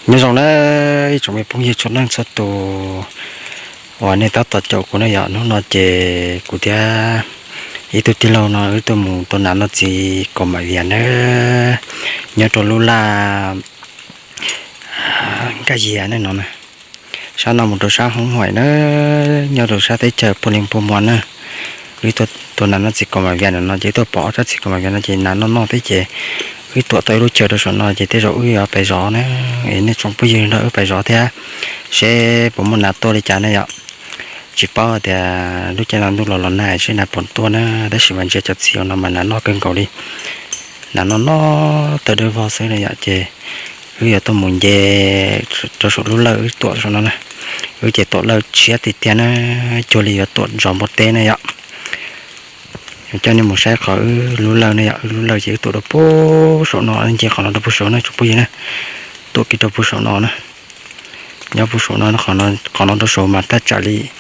Nyob zoo na ib tsoom me phooj ywg txhua leej txhua tus uas nej tab tom caum kuv na yom. Hnub no ces kuv thiab ib tug tij laug no wb tuaj mus tua nas noj txiv kaum mam vias na, nyob rau lub laj Nkaj Yias ne no na. Sab no mus rau sab Hoob Huaim na, nyob rau sab teb chaws Phuj Leej Phuj Mos na. Wb tuaj tua nas noj txiv kaum mam vias no ces wb tuaj pom ob tsob txiv kaum mam vias no ces nas noj noj thiab ces wb tuam tau ib lub chaw rau saum no ces tej zaum wb yuav pais zov na. Es nej tsoom phooj ywg nrog wb pais zov thiab seb puas muaj nas tuaj li cas na yom. Tsis paub tias lub caij no ntuj los los nag seb nas puas tuaj na, tab sis mas ntsia cov txiv no mas nas noj kawg nkaus li. Nas noj noj tawg dawb vog xwb na yom. Ces wb yuav tuaj mus nce rau saum lub lawj wb tuam saum no na. Wb ces tuam lawj tshiab tiag tiag na, cuag li yuav tuam zov npua teb na yom. Coj nej mus saib qhov wb lub lawj na yom. Wb lub lawj ces wb tuam rau puag saum no, nce qhov no rau puag saud na tsoom phooj ywg na. Tuam kiag rau puag saum no na. Nyob puag saum no, qhov no rau saud mas thaj tsam li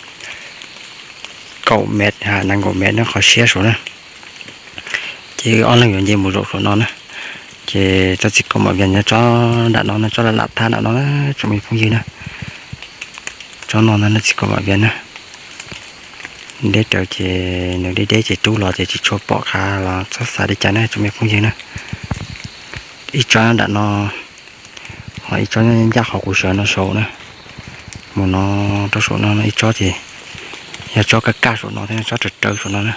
kaum mev ha, nees nkaum mev na, qhov siab saud na. Ces wb ob leeg yuav nce mus zaum saum no na. Ces tsob txiv kaum mam vias nyob tsob nram no na, tsob lam lam thab nram no na tsoom me phooj ywg na. Tsob no na txiv kaum mam vias na. Deb rawv ces nws deb deb ces rub los ces tsis tshua pom qab los txhob xav li cas na tsoom me phooj ywg na. Ib tsob nram no, ho ib tsob ncaj qhov kuv sawv no saud na. Mus no rau saum no ib tsob ces yog tsob kaj kaj saum no thiab tsob rawv rawv saum no na.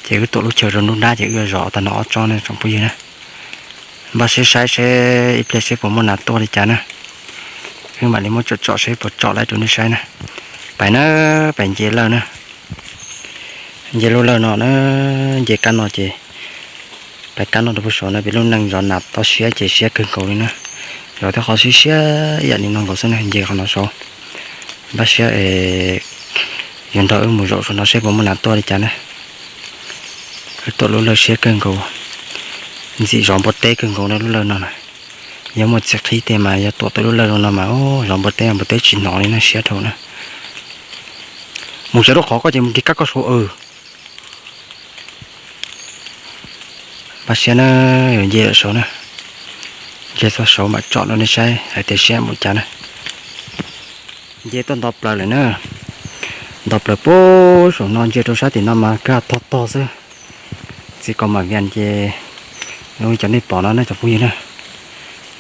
Ces wb tuam lub chaw rau nruab nrab ces wb yuav zov tag no ob tsob na tsoom phooj ywg na. Npaj siab saib seb ib pliag seb puas muaj nas tuaj li cas na. Wb mam li muab tsom tsom seb puas tsom lawm rau nej saib na. Pais na, pais nce lawj na. Nce lub lawj no na, nce kab no ces pais kab no rau puag saud na, peb lub neej zov nas toj siab ces siab kawg nkaus li na. Zov tej qhov siab siab ib yam li no nkaus xwb na, nce qhov no saud. Npaj siab es yuav nrog wb mus zaum saum no seb puas muaj nas tuaj li cas na. Wb tuam lub lawj siab kawg nkaus, ntxim zov npua teb kawg nkaus na lub lawj no na. Yog muaj txiv qhib tej mas yog tuam tau lub lawj no mas zov npua teb, npua teb tsis hnov li na, siab dhau na. Mus txog lub qhov koj ces mus kiag kab koj saud. Npaj siab na, yuav nce lawm saud na. Nce txog saud mam tsom rau nej saib hais tias siab mus cas na. Nce tuaj nto plaws lawm na. Nto plaws puag saum no ntsia rau sab tim no mas kaj tog tog xwb. Txiv kaus mam vias ces cov nej pom no na cov phooj ywg na,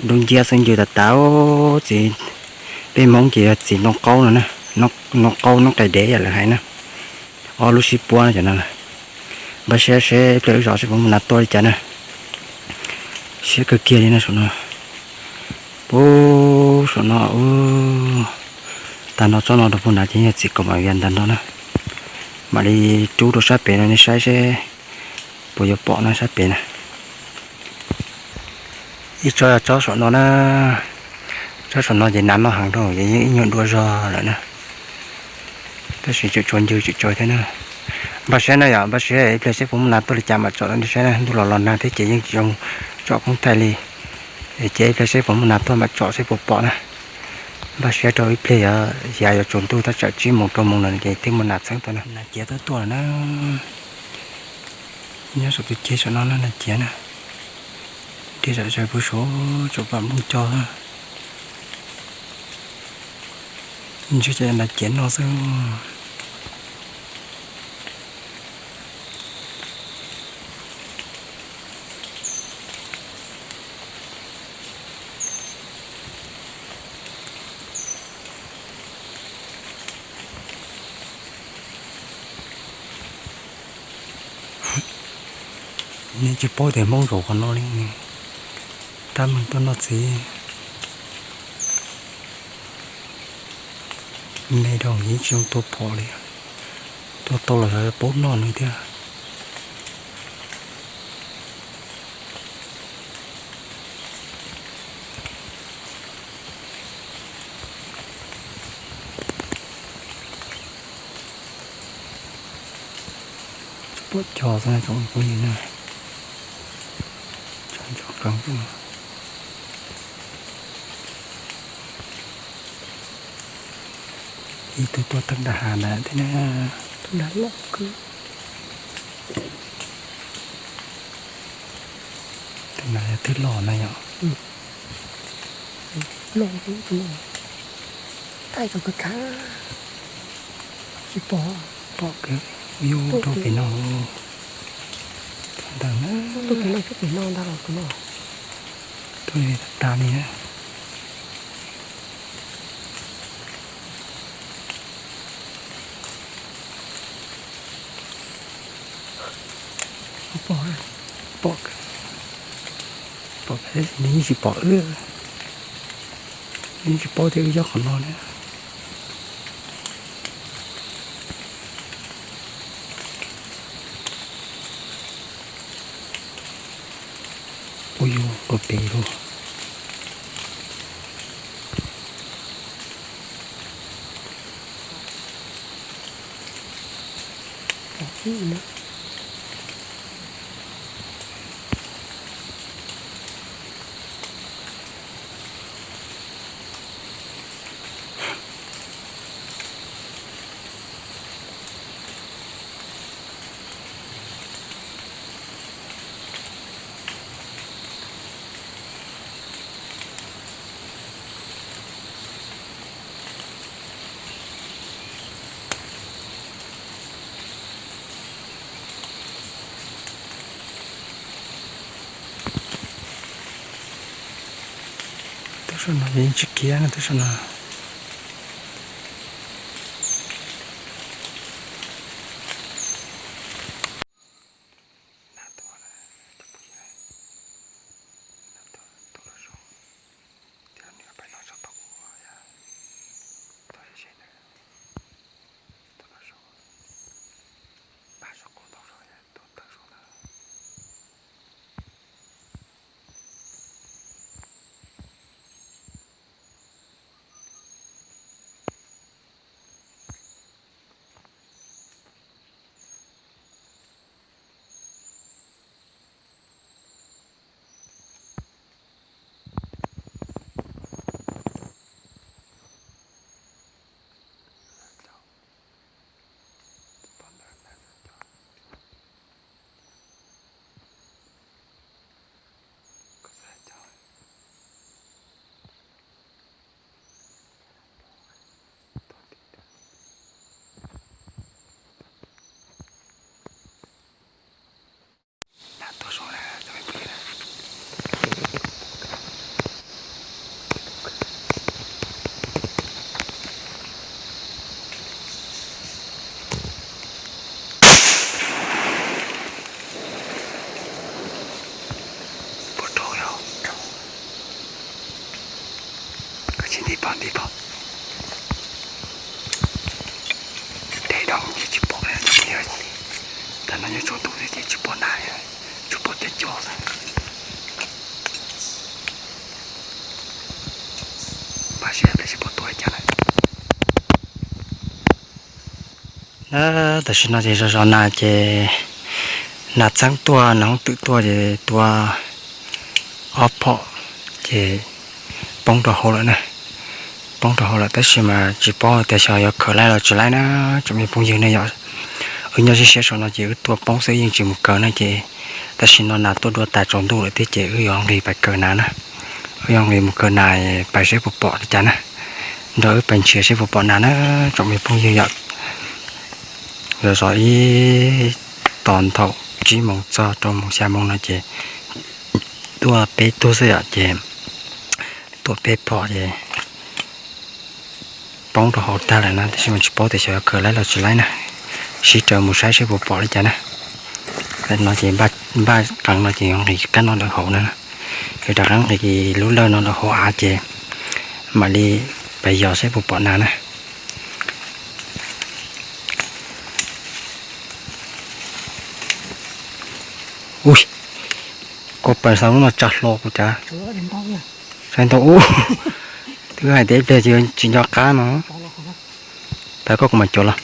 dub nciab xwb ncw tas tas. Txiv, peb Hmoob ces yog txiv ntoo qaub no na, ntoo qaub noob qes dev yam lawv hais na. Ob lub sib puab no cov no. Npaj siab seb pliag wb zov seb puas muaj nas tuaj li cas na. Siab kawg kiag li na saum no. Puag saum no, tag no tsob no rau puag nrad ces yog txiv kaus mam vias ntag no na. Mam li rub rau sab pem no nej saib seb puas yuav pom na sab pem na. Ib tsob yog tsob saum no na. Tsob saum no ces nas noj heev dhau ces yeej ib nyuag dua zog lawm na. Tab sis tseem tshuav ncw tseem tshuav thiab na. Npaj siab na yom, npaj siab ib pliag seb puas muaj nas tuaj li cas mam tsom rau nej saib na. Ntuj los los nag thiab ces yeej tsis zoo tsom koob thaij li. Ces ib pliag seb puas muaj nas tuaj mam tsom seb puas pom na. Npaj siab rau ib pliag, yog yav yuav tsaus ntuj thaj tsam tsib moos rau moos no ces twb muaj nas txheeb tuaj na. Nas ciav tuaj tuaj lawm na. Nyob saum tus ceg saum no na nas ciav na. Dej zam zaws puag saud tsaus pam nplooj co. Ntshe cas nas ciav noj xwb. Nej tsis paub tias Hmoob zaum qhov no li, tab meeg tuaj noj txiv. Me dhau yeej tsis zoo tua phom li, tua tau los xyov paub noj li thiab. Puab co xwb tsoom phooj ywg na, tso qees. Ib tug tuaj tag dag has ntawd thiab na. Tus dag loj kawg. Tus no yog twb loj na yom. No, thaij rau kawg khav, tsis pom. Pom kawg, yus rau pem no, ntawm na, tuaj pem no, tuaj pem no ntag los kuv no, tuaj tas tas li na. Pom, pom, pom, nws yeej tsis pom wb, nws yeej tsis paub tias wb nyob qhov no na. Ua yus ua pem lawm. Tab sis no yeej tsis khiav no, tab sis no. Puas rau yog? Koj tsis nti pom nti pom. Dej dau ces tsis pom li. Tam no nyob tsaus ntuj thiab ces tsis pom nas, tsuas pom cov cos xwb. Npaj siab tab sis pom tuaj li cas lawm. Na, tam sim no ces zos zos nas ces nas txeeb tuaj, nas hoob twm tuaj ces tua ob phom ces poob rau hauv lawm na. Poob rau hauv lawm tab sis mas tsis paub tias xyov yuav khaws laib los tsis laib na. Tsoom me phooj ywg ne yom, wb nyob siab siab saum no ces wb tua poob xwb yeej tsis mus kaw na ces tam sim no nas tuaj dua tas tsaus ntuj lawm thiab ces wb yuav nqis pais kaw nas na. Wb yuav nqis mus kaw nas pais seb puas pom li cas na. Nrog wb pais nrhiav seb puas pom nas na tsoom me phooj ywg yom. Zov zov ib tos nthaum tsib moos txog rau moos xya moos no ces tuaj peb tug xwb yom ces tuaj peb phom ces poob rau hauv tag lawm na tab sis mas tsis paub tias xyov yuav khaws laib los tsis laib na. Sib raws mus saib seb puas pom li cas na. No ces npaj qees no ces yuav nqis kab no lawm hauv na. Yuav rov qab nqis lub lawj no lawm hauv av ces mam li pais yos seb puas pom nas na. Ui, koj pais xa lub no tsa hlo kuv cas. Saib ntau ub, twb hais tias ib pliag tsis nco qab no. Pab koj kuv mam cuam los.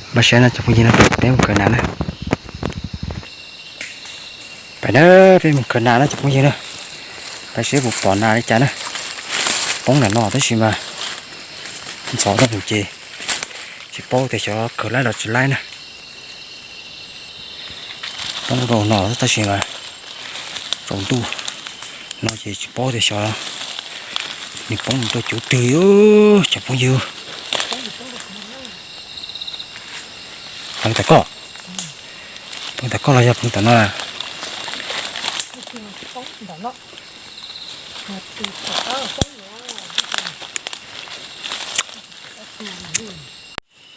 Npaj siab no tsoom phooj ywg na, peb mus kaw nas na. Pais na, peb mus kaw nas na tsoom phooj ywg na. Pais seb puas pom nas li cas na. Poob ntawm no tab sis mas ntxhov tau mus ces tsis paub tias xyov khaws laib los tsis laib na. Poob rau no tab sis mas tsaus ntuj no ces tsis paub tias xyov Nws poob rau cov twg cov phooj ywg? Poob tom koj, poob tom koj los yog poob tom no?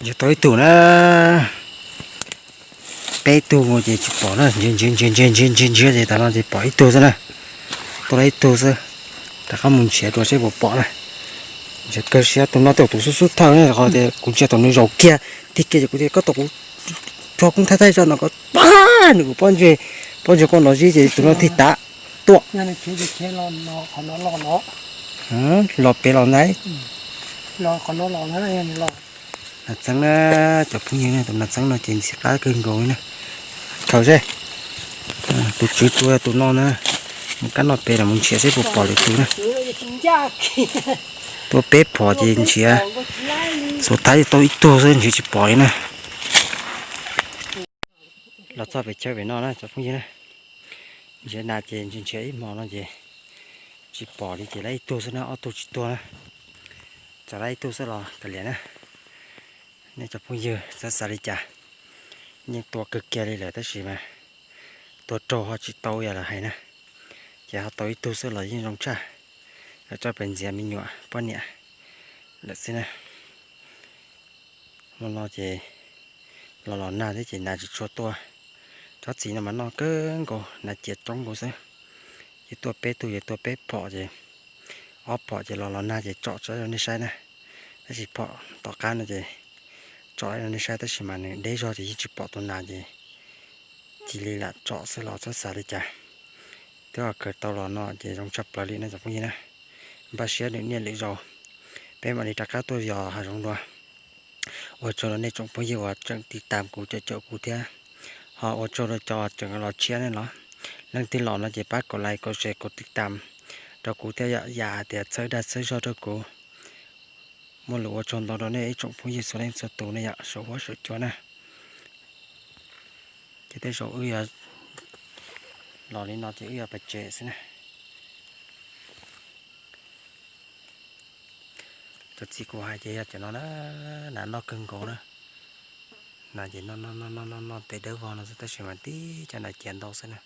Yog tau ib tug na, peb tug ces tsis pom na, ntsiav ntsiav ntsiav ntsiav ntsiav ntsiav ces tas no ces pom ib tug xwb na. Tuaj tau ib tug xwb, rov qab mus nrhiav dua seb puas pom na. Nrhiav kawg siab, tus no tej zaum tus xub xub thawj na, qhov tias kuv ntsia tom nws zaum kiag, tig kiag ces kuv tias koj tom kuv rho koob thaij thaij zoj no koj pab nws kuv pob ntseg, pob ntseg koj no zib ces tus no tig tav tuaj. Los pem los ntaiv. Nas txeeb na, cov phooj ywg na, tus nas txeeb no ces ntxim qab kawg nkaus li na. Khaws seb, tus tswv tua tus no na, mus kab noj pem los mus nrhiav seb puas pom lwm tus na. Tua peb phom ces nrhiav, xuas thaiv tau ib tug xwb nrhiav tsis pom li na. Los txog pem chaw pem no na cov phooj ywg na, nrhiav nas ces nrhiav nrhiav ib hmo no ces tsis pom li ces lawv ib tug xwb na, ob tug tsis tuag na. Txawm lawv ib tug xwb los kav liam na. Nej cov phooj ywg txhob xav li cas, yeej tua kawg kiag li lawm tab sis mas tua raug ho tsis tau yam lawv hais na. Ces ho tau ib tug xwb los yeej zoo tshaj, kom tso pem ntxias me nyuam poj niam lawm xwb na. Hmo no ces los los nag thiab ces nas tsis tshua tuaj. Tsob txiv no mas noj kawg nkaus, nas ciav coob nkaus xwb. Ces tuaj peb tug ces tua peb phom ces ob phom ces los los nag ces tsom tso rau nej saib na. Tab sis phom tom qab no ces tsom rau nej saib tab sis mas nws deb zog ces yeej tsis pom tus nas ces cia li lam tsom xwb los txhob xav li cas. Twb ho khaws tau los no ces zoo tshaj plaws li no cov phooj ywg na. Npaj siab lwm niaj lwm zaus peb mam li rov qab tuaj yos hav zoov dua. Ua tsaug rau nej tsoom phooj ywg uas tseem tiv tam kuv, caum caum kuv thiab. Ho ua tsaug rau cov tseem los tshiab nej los. Leej twg los no ces pab kom like, kom share, kom tiv tam rau kuv thiab yom, yam hais tias txhawb dag txhawb zog rau kuv. Muaj lus ua tsaug ntau rau nej ib tsoom phooj ywg txhua leej txhua tus ne yom, saum huab saum cua na. Ces tej zaum wb yuav los li no ces wb yuav pais tsev xwb na. Cov txiv kuv hais ces yog cov no na, nas noj kawg nkaus na. Nas ces noj noj noj noj noj noj tes dawb vog no xwb tab sis mas tib cov nas ciav ntau xwb na.